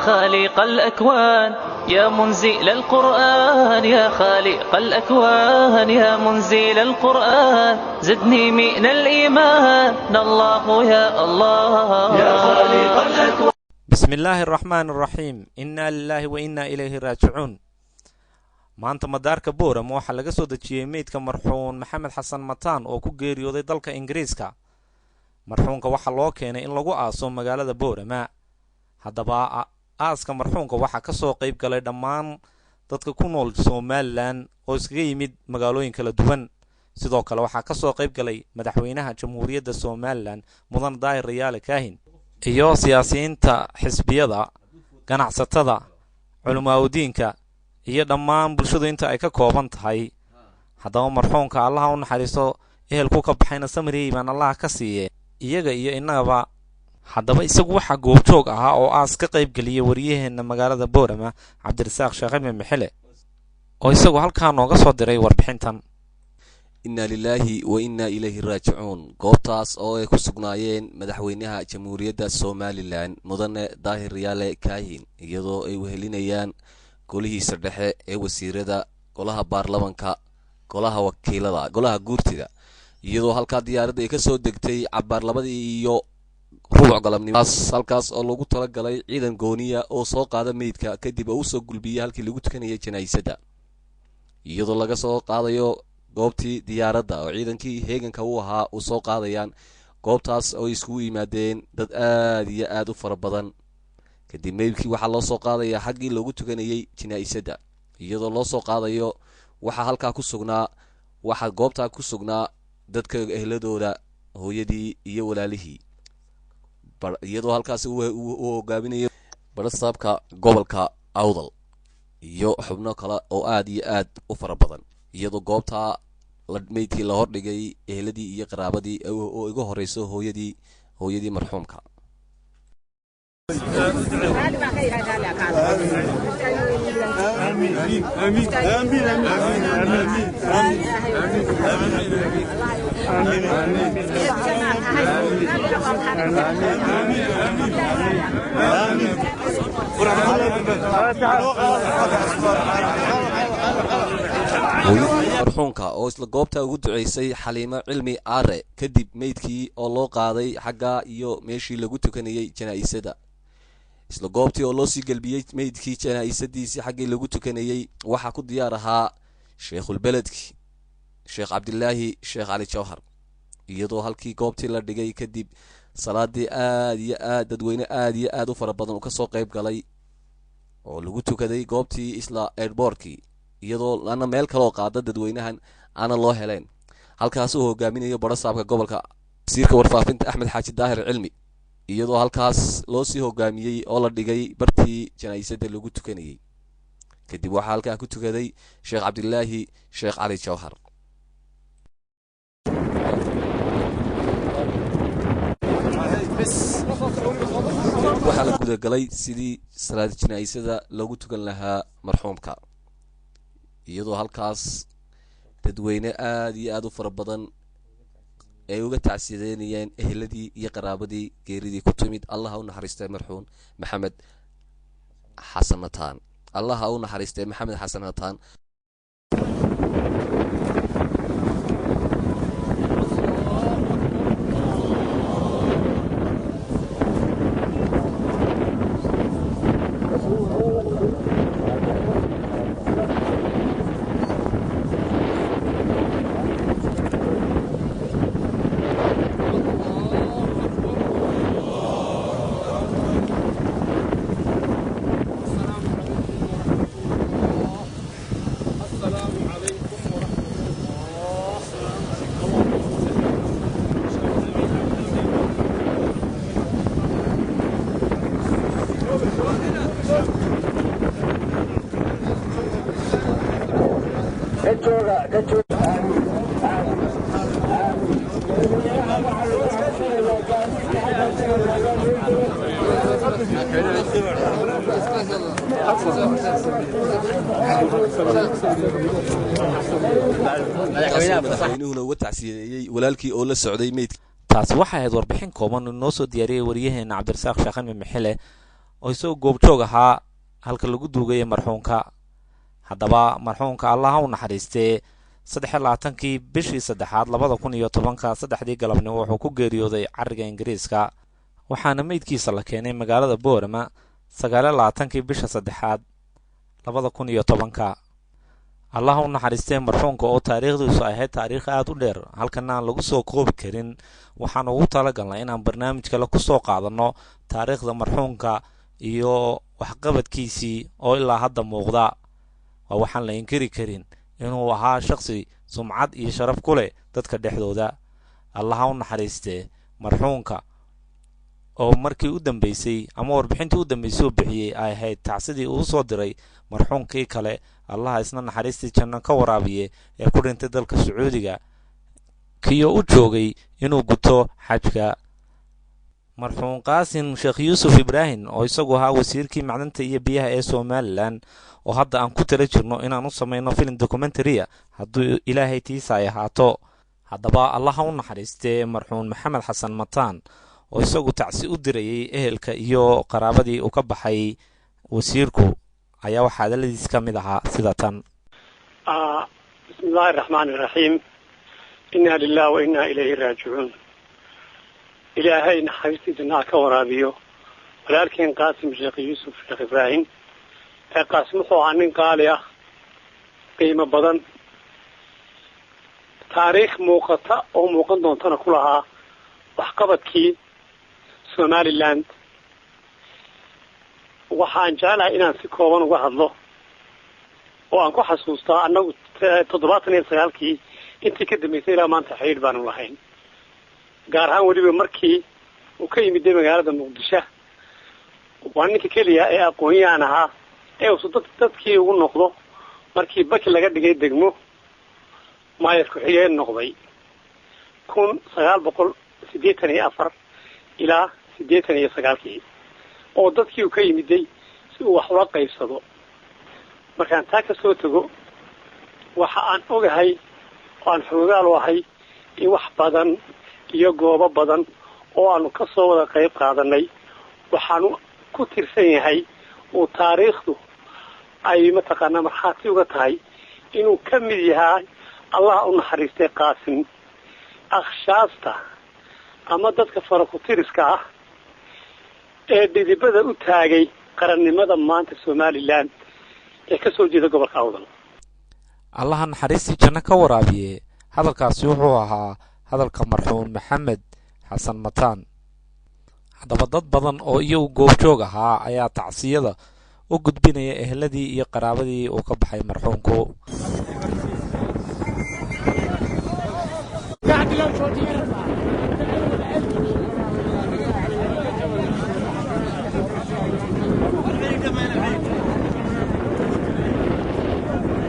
خالق الأكوان يا منزل القرآن، يا خالق الأكوان يا منزل القرآن، زدني من الإيمان الله يا الله يا خالق الأكوان. بسم الله الرحمن الرحيم، إنا لله وإنا إليه راجعون. Maanta madaarka Boorama waxaa laga soo dejiyey meydka marxuun Maxamed Xasan Mataan oo ku geeriyooday dalka Ingiriiska. Marxuunka waxaa loo keenay in lagu aaso magaalada Boorama. Haddaba aaska marxuunka waxaa kasoo qeyb galay dhammaan dadka ku nool Somalilan oo iskaga yimid magaalooyin kala duwan. Sidoo kale waxaa kasoo qeyb galay madaxweynaha Jamhuuriyadda Somalilan, Mudan Daahir Rayaale Kaahin, iyo siyaasiyiinta xisbiyada, ganacsatada, culimaaudiinka iyo dhammaan bulshadu inta ay ka kooban tahay. Haddaba marxuunka Allaha u naxariisto, ehelku ka baxayna samiriyey baan Allaha ka siiye iyaga iyo innagaba. Haddaba isagu waxaa goobjoog ahaa oo aas ka qayb geliyay wariyaheenna magaalada Boorama, Cabdirasaaq Sheekh Cilmi Mixile, oo isagu halkaa nooga soo diray warbixintan. Inna lilaahi wa inna ilayhi raajicuun. Goobtaas oo ay ku sugnaayeen madaxweynaha Jamhuuriyadda Somalilan, Mudane Daahir Riyaale Kaahin, iyadoo ay wehelinayaan golihiisa dhexe ee wasiirada, golaha baarlamanka, golaha wakiilada, golaha guurtida, iyadoo halkaa diyaaradda ay kasoo degtay cabaar 2:15 galabnimo, halkaas oo lagu talagalay ciidan gooniya oo soo qaada meydka kadib oo usoo gulbiyay halkii lagu tukanayay janaaisada, iyadoo laga soo qaadayo goobtii diyaaradda oo ciidankii heeganka u ahaa uu soo qaadayaan. Goobtaas oo iskugu yimaadeen dad aad iyo aad u fara badan. Kadib meydkii waxaa loo soo qaadayaa xaggii loogu tukanayay janaa-isadda. Iyadoo loo soo qaadayo waxaa halkaa ku sugnaa, waxaa goobtaa ku sugnaa dadka ehladooda, hooyadii iyo walaalihii, iyadoo halkaasi uu hogaaminayo barasaabka gobolka Awdal iyo xubno kale oo aad iyo aad u fara badan, iyadoo goobtaa meydkii la hordhigay ehladii iyo qaraabadii oo iga horeyso hooyadii marxuumka. Hooyadii marxuunka oo isla goobta ugu duceysay, Xaliimo Cilmi Aare. Kadib meydkii oo loo qaaday xagga iyo meeshii lagu tukanayay janaa-isada, isla goobtii oo loosii gelbiyey meydkii janaa-isadiisii xaggii lagu tukanayey, waxaa ku diyaar ahaa sheekhulbeledki, Sheekh Cabdilaahi Sheekh Cali Jawhar, iyadoo halkii goobtii la dhigay. Kadib salaadii aad iyo aad dadweyne aad iyo aad u fara badan uu kasoo qeyb galay oo lagu tukaday goobtii isla airboortkii, iyadoo ana meel kaloo qaada dadweynahan aana loo heleen. Halkaas uu hogaaminayo barasaabka gobolka, wasiirka warfaafinta Axmed Xaaji Daahir Cilmi, iyadoo halkaas loo sii hogaamiyey oo la dhigay bartii janaa-isada lagu tukanayay. Kadib waxaa halkaa ku tukaday Sheekh Cabdilaahi Sheekh Cali Jawhar. Waxaa la gudagalay sidii salaad janaa-isada loogu tukan lahaa marxuumka, iyadoo halkaas dadweyne aad iyo aad u fara badan ay uga tacsiyadeynayeen eheladii iyo qaraabadii geeridii ku timid. Allaha u naxariistay marxuum Maxamed Xasan Mataan. Allaha u naxariistay Maxamed Xasan Mataan. Madaxweynuhuna uga tacsiyeeyey walaalkii oo la socday meydka. Taasi waxay ahayd warbixin kooban oo noo soo diyaariyey waryaheena Cabdirasaaq Sheekh Cilmi Mixile. oo isagoo goobjoog ahaa halka lagu duugayay marxuunka. Haddaba marxuunka Allaha u naxariistee 23-kii bishii saddexaad 2010-ka 3-dii galabnimo wuxuu ku geeriyooday cariga Ingiriiska, waxaana meydkiisa la keenay magaalada Boorama 29-kii bisha saddexaad 2010-ka. Allaha u naxariistee marxuunka oo taariikhdiisu ahayd taariikh aada u dheer, halkana aan lagu soo koobi karin, waxaan ugu talagalnay inaan barnaamij kale kusoo qaadanno taariikhda marxuunka iyo waxqabadkiisii oo ilaa hadda muuqda. Waa waxaan la inkiri karin inuu ahaa shaqsi sumcad iyo sharaf ku leh dadka dhexdooda. Allaha u naxariistee marxuunka oo markii u dambeysay ama warbixintii u dambeysay uu bixiyey ay ahayd tacsidii uu soo diray marxuunkii kale, Allaha isna naxariistii janno ka waraabiye, ee ku dhintay dalka Sacuudiga kiyo u joogay inuu guto xajka. Marxuum Qaasim Sheekh Yuusuf Ibraahim oo isagu ahaa wasiirkii macdanta iyo biyaha ee Somalilan, oo hadda aan ku tala jirno inaan u samayno filim documentaria hadduu Ilaahay tiisa ay ahaato. Haddaba Allaha u naxariistee marxuum Maxamed Xasan Mataan oo isagu tacsi u dirayay ehelka iyo qaraabadii uu ka baxay wasiirku ayaa waxaa hadaladiis ka mid ahaa sida tan. Bismi illaahi araxmaani iraxiim, inna lilah wa inna ilayhi raajicuun. Ilaahay naxariistii jannaha ka waraabiyo walaalkeen Qaasim Sheekh Yuusuf Sheekh Ibraahim. Ee Qaasim wuxuu ahaa nin qaali ah, qiimo badan, taariikh muuqata oo muuqan doontana ku lahaa waxqabadkii Somaliland. Waxaan jeclahay inaan si kooban uga hadlo oo aan ku xasuustaa annagu 79-kii intii ka dambeysay ilaa maanta xidhiidh baanu lahayn, gaar ahaan weliba markii uu ka yimid magaalada Muqdisho. Waa ninka keliya ee aqoon-yahan ahaa ee uusu dadkii ugu noqdo markii Baki laga dhigay degmo, maayar ku-xigeen noqday 1984 ilaa 89-kii, oo dadkii uu ka yimiday si uu wax ula qaybsado. Markaan taa ka soo tago, waxa aan ogahay oo aan xoogaal u ahay in wax badan iyo goobo badan oo aanu ka soo wada qayb qaadanay. Waxaanu ku tirsan yahay uu taariikhdu ay mataqaanaa markhaati uga tahay inuu ka mid yahay, Allah u naxariistay Qaasim, akhshaasta ama dadka farakutiriska ah ee dhidibada u taagay qarannimada maanta Somaliland ee ka soo jeeda gobolka Awdal. Allaha naxariistii janno ka waraabiye, hadalkaasi wuxuu ahaa hadalka marxuum Maxamed Xasan Mataan. Haddaba dad badan oo iyagu goobjoog ahaa ayaa tacsiyada u gudbinaya eheladii iyo qaraabadii uu ka baxay marxuumku.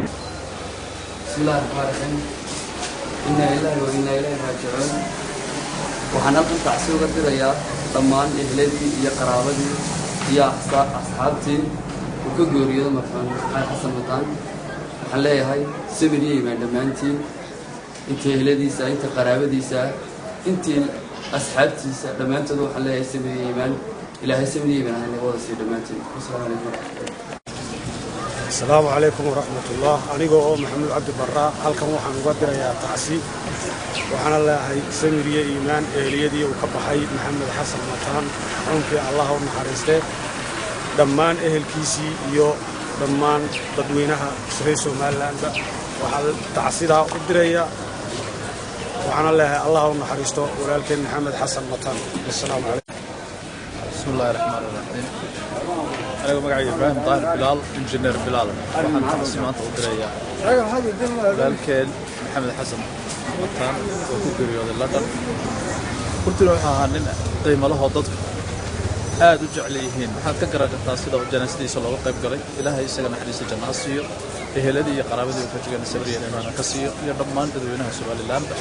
Bismi illahi raxmaan raxiim, inaa ilaahi wa innaa ilayhi raajicuun. Waxaan halkan tacsi uga dirayaa dhammaan ehladii iyo qaraabadii iyo asxaabtii uu ka geeriyoodo marxuum Maxamed Xasan Mataan. Waxaan leeyahay samir iyo iimaan dhammaantiin, intii ehladiisa, inta qaraabadiisa, intii asxaabtiisa, dhammaantood waxaan leeyahay samir iyo iimaan. Ilaahay samir iyo iimaan ha naga wada siiyo dhammaantiin. Wasalaamu calaykum waraxmatullah. Asalaamu calaykum waraxmatullah. Aniga oo Maxamuud Cabdi Barraa halkan waxaan uga dirayaa tacsi, waxaana leeahay samir iyo iimaan eheliyadii uu ka baxay Maxamed Xasan Mataan xunkii, Allah u naxariistee, dhammaan ehelkiisii iyo dhammaan dadweynaha reer Somalilanba waxaa tacsidaa u diraya. Waxaana leeahay Allah u naxariisto walaalkeen Maxamed Xasan Mataan. Wasalaamu calaykum. Bismi illahi raxmaan iraxiim. Aniga magacayga Ibraahim Daahir Bilaal, injineer Bilaal. Waxaan tacsi maanta u dirayaa walaalkeen Maxamed Xasan Mataan oo ku geeriyooday London. Runtiina wuxuu ahaa nin qiimo lahoo dadku aad u jecel yihiin. Waxaad ka garan kartaa sida janaasadiisa looga qayb galay. Ilaahay isaga naxariista janna ha siiyo, eheladii iyo qaraabadii uu ka jegana sabir iyo iimaana ka siiyo, iyo dhammaan dadweynaha Somalilandba.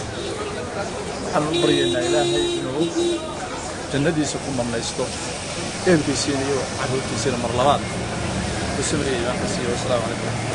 Waxaan u baryaynaa Ilaahay inuu jannadiisa ku mannaysto, ehelkiisiina iyo carruurtiisiina mar labaad uu sabir iyo iimaan ka siiyo. Wasalaamu calaykum.